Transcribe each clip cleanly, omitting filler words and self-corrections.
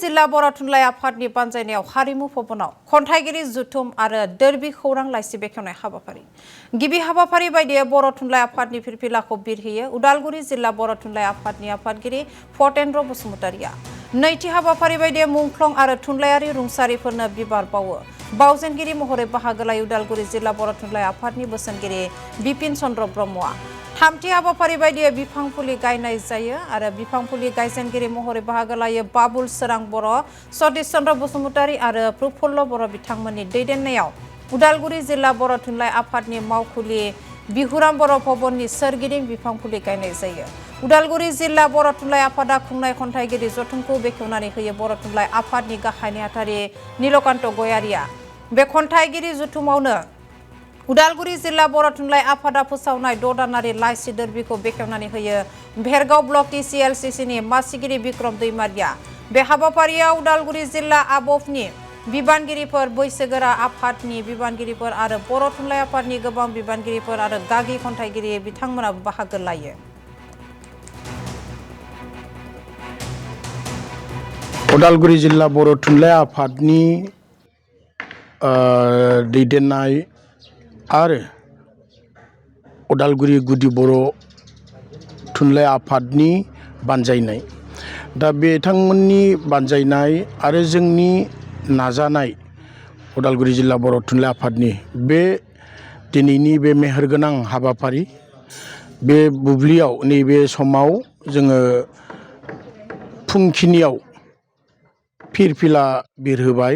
जिल्ला बर' थुनलाइ आफादनि बानजायनायाव हारिमु भवनाव खन्थाइगिरि जुथुम आरो दोरबि खौरां लाइसि बेखेवनाय हाबाफारि गिबि हाबाफारि बायदियै बर' थुनलाइ आफादनि फिरफिलाखौ बिरहोयो उदालगुरि जिल्ला बर' थुनलाइ आफादनि आफादगिरि फतेन्द्र बसुमतारिया नैथि हाबाफारि बायदियै मुंख्लं आरो थुनलाइयारि रुंसारिफोरनो बिबार बावो बावजेनगिरि महरै बाहागो लायो उदालगुरि जिल्ला बर' थुनलाइ आफादनि बोसोनगिरि बिपिन चन्द्र ब्रह्मआ थामथि हाबाफारि बायदियै बिफां फुलि गायनाय जायो आरो बिफां फुलि गायजेनगिरि महरै बाहागो लायो बाबुल सोरां बर' सतीश चन्द्र बसुमतारी आरो प्रफुल्ल बर' बिथांमोननि दैदेननायाव उदालगुरि जिल्ला बर' थुनलाइ आफादनि मावखुलि बिहुराम बर' भवननि सोरगिदिं बिफां फुलि गायनाय जायो उदालगुरि जिल्ला बर' थुनलाइ आफादा खुंनाय खन्थाइगिरि जथुमखौ बेखेवनानै होयो बर' थुनलाइ आफादनि गाहाय नेहाथारि नीलकान्त गयारिया बे खन्थाइगिरि जथुमावनो उदालगुरि जिल्ला बर' थुनलाइ आफादा फोसावनाय 6 दानारि लाइसि दोरबिखौ बेखेवनानै होयो भेरगाव ब्लक TCLCCनि मासिगिरि बिक्रम दैमारिया बे हाबाफारियाव उदालगुरि जिल्ला आबफनि बिबानगिरिफोर बैसोगोरा आफादनि बिबानगिरिफोर आरो बर' थुनलाइ आफादनि गोबां बिबानगिरिफोर आरो गागि खन्थाइगिरि बिथांमोनाबो बाहागो लायो। उदालगुरि जिल्ला बर' थुनलाइ आफादनि दैदेननाय आरो उदालगुरि गुदि बर' थुनलाइ आफादनि बानजायनाय दा बिथांमोननि बानजायनाय आरो जोंनि नाजानाय उदालगुरि जिल्ला बर' थुनलाइ आफादनि बे दिनैनि बे मेहेरगोनां हाबाफारि बे बुब्लियाव नैबे समाव जोङो फुंखिनियाव फिरफिला बिरहोबाय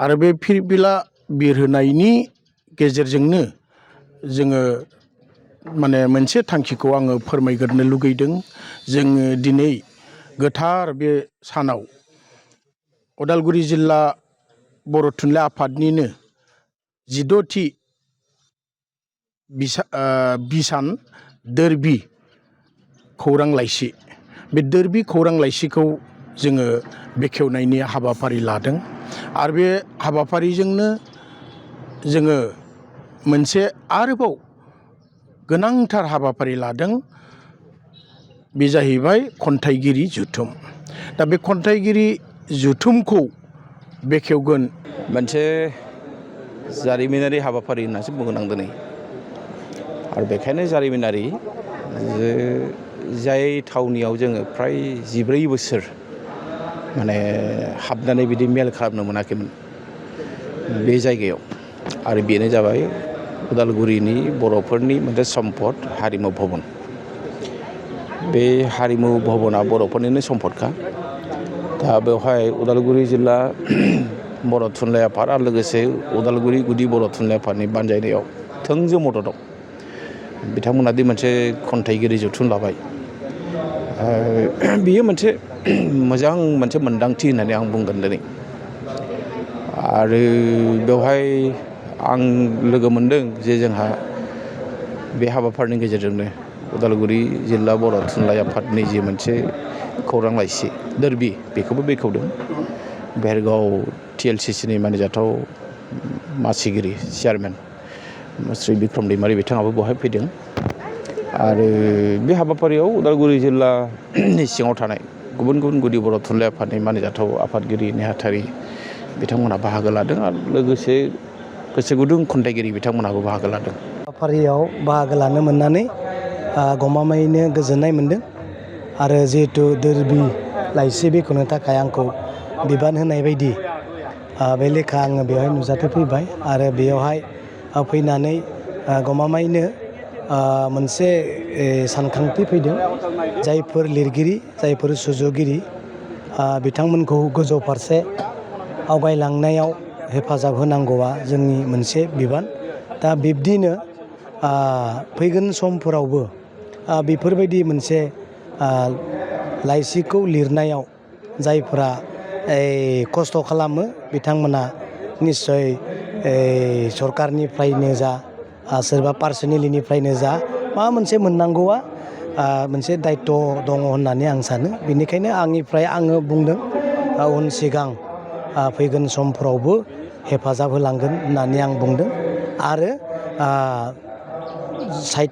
आरो बे फिरफिला बिरहोनायनि गेजेरजोंनो जोङो माने मोनसे थांखिखौ आङो फोरमायग्रोनो लुगैदों जोङो दिनै गोथार बे सानाव उदालगुरि जिल्ला बर' थुनलाइ आफादनिनो 16थि बिसान दोरबि खौरां लाइसि बे दोरबि खौरां लाइसिखौ जोङो बेखेवनायनि हाबाफारि लादों आरो बे हाबाफारिजोंनो जोङो मोनसे आरोबाव गोनांथार हाबाफारि लादों बे जाहैबाय खन्थाइगिरि जुथुम दा बे खन्थाइगिरि जुथुमखौ बेखेवगोन मोनसे जारिमिनारि हाबाफारि होननासो बुंगोन आं दिनै आरो बेखायनो जारिमिनारि जाय थावनियाव जोङो फ्राय 14 बोसोर माने हाबनानै बिदि मेल खालामनो मोनाखैमोन बे जायगायाव आरो बेनो जाबाय उदालगुरिनि बर'फोरनि मोनसे सम्पद हारिमु भवन बे हारिमु भवना बर'फोरनिनो सम्पदखा दा बेवहाय उदालगुरि जिल्ला बर' थुनलाइ आफाद आरो लोगोसे उदालगुरि गुदि बर' थुनलाइ आफादनि बानजायनायाव थोंजों मदद दं बिथांमोना दि मोनसे खन्थाइगिरि जथुम लाबाय बियो मोनसे मोजां मोनसे मोन्दांथि होननानै आं बुंगोन दिनै आरो बेवहाय आं लोगो मोनदों जे जोंहा बे हाबाफारिनि गेजेरजोंनो उदालगुरि जिल्ला बर' थुनलाइ आफादनि जि मोनसे खौरां लाइसि दोरबि बेखौबो बेखेवदों भेरगाव TLCCनि मानिजाथाव मासिगिरि चेयारमेन श्री बिक्रम दैमारि बिथाङाबो बेवहाय फैदों आरो बे हाबाफारियाव उदालगुरि जिल्लानि सिङाव थानाय गुबुन गुबुन गुदि बर' थुनलाइ आफादनि मानिजाथाव आफादगिरि नेहाथारि बिथांमोनहा बाहागो लादों आरो लोगोसे गोसो गुदुं खन्थाइगिरि बिथांमोनहाबो बाहागो लादों। हाबाफारियाव बाहागो लानो मोननानै गमामायैनो गोजोननाय मोनदों आरो जिहेथु दोरबि लाइसि बेखेवनो थाखाय आंखौ बिबान होनाय बायदि बे लेखा आङो बेवहाय नुजाथिफैबाय आरो बेयावहाय फैनानै गमामायैनो मोनसे सानखांथि फैदों जायफोर लिरगिरि जायफोर सुजुगिरि बिथांमोनखौ गोजौ फारसे आवगायलांनायाव हेफाजाब होनांगौआ जोंनि मोनसे बिबान दा बिब्दिनो फैगोन समफोरावबो बेफोरबायदि मोनसे लाइसिखौ लिरनायाव जायफोरा खस्थ' खालामो बिथांमोना निस्सय सरकारनिफ्रायनो जा सोरबा पार्सनेलिनिफ्रायनो जा माबा मोनसे मोननांगौआ मोनसे दायित्व दङ होननानै आं सानो बेनिखायनो आंनिफ्राय आङो बुंदों उन सिगां फैगोन समफोरावबो हेफाजाब होलांगोन होननानै आं बुंदों आरो